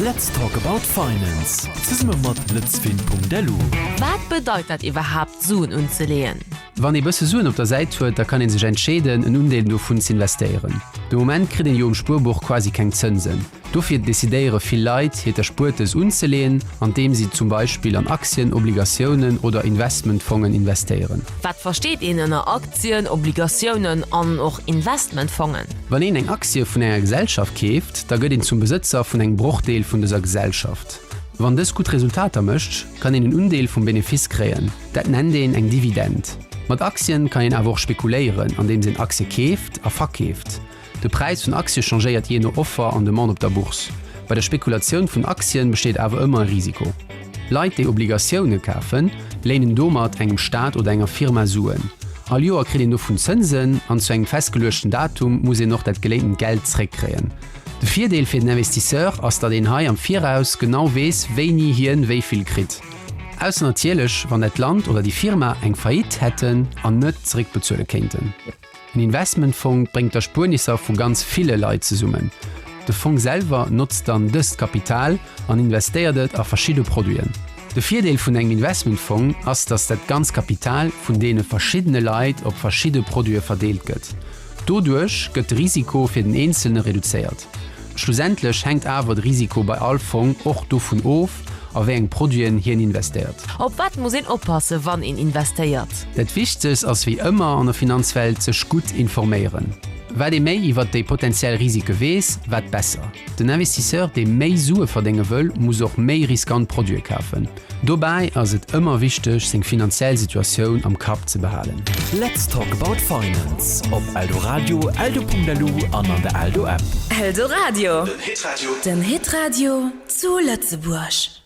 Let's talk about finance zesumme mat lëtzfin.lu. Wat bedeit dat iwwerhaapt, Suen unzeleeën? Wann ee bësse Suen op der Säit huet, da kann ee sech entscheeden, en Undeel dovun z'investéieren. De Moment kritt een jo um Spuerbuch quasi keng Zënsen. Dofir decidéiere vill Leit, hiert Erspuertes unzeleeën, andeem si zum Beispill an Aktien, Obligatiounen oder Investmentfongen investéieren. Wat versteet een ënner Aktien, Obligatiounen an och Investmentfongen? Wann een eng Aktie vun enger Gesellschaft keeft, da gëtt een zum Besëtzer vun engem Brochdeel vun dëser Gesellschaft. Wann dës gutt Resultater mécht, kann een en Undeel vum Benefice kréien. Dat nennt een eng Dividend. Mat Aktien kann een awer och spekuléieren, andeems een Aktie keeft a verkeeft. De Präis vun Aktie changéiert jee no Offer an Demande op der Bourse. Bei der Spekulatioun vun Aktien besteet awer ëmmer e Risiko. Leit, déi Obligatioune kafen, léinen domat engem Staat oder enger Firma Suen. All Joer kritt een dovun Zënsen an zu engem festgeluechten Datum muss een och dat geléintent Geld zréckkréien. De Virdeel fir den Investisseur ass, datt een hei am Viraus genau weess, wéini hien wéi vill kritt. Ausser natierlech, wann dat Land oder déi Firma eng Faillite hätten an net zeréckbezuele kéinten. En Investmentfong bréngt d'Erspuernisser vu ganz ville Leit zesummen. De Fong selwer notzt dann dëst Kapital an investéiert et a verschidde Produiten. De Virdeel vun engem Investmentfong ass, datt dat ganz Kapital vun deene verschiddene Leit op verschidde Produite verdeelt gëtt. Doduerch gëtt de Risiko fir den Eenzelne reduzéiert. Schlussendlech hänkt awer de Risiko bei all Fong och dovun of, a wéi eng Produiten hien investéiert. Op wat muss een oppasse wann een investéiert? Dat Wichtegst ass wéi ëmmer an der Finanzwelt, sech gutt informéieren. Wat ee méi iwwert déi potentiell Risike weess, wat besser. Den Investisseur, dee méi Sue verdénge wëll, muss och méi riskant Produite kafen. Dobäi ass et ëmmer wichteg, seng finanziell Situatioun am Kapp ze behalen. Let's talk about finance op Eldoradio, eldo.lu an an der Eldo App. Eldoradio, den Hitradio zu Lëtzebuerg.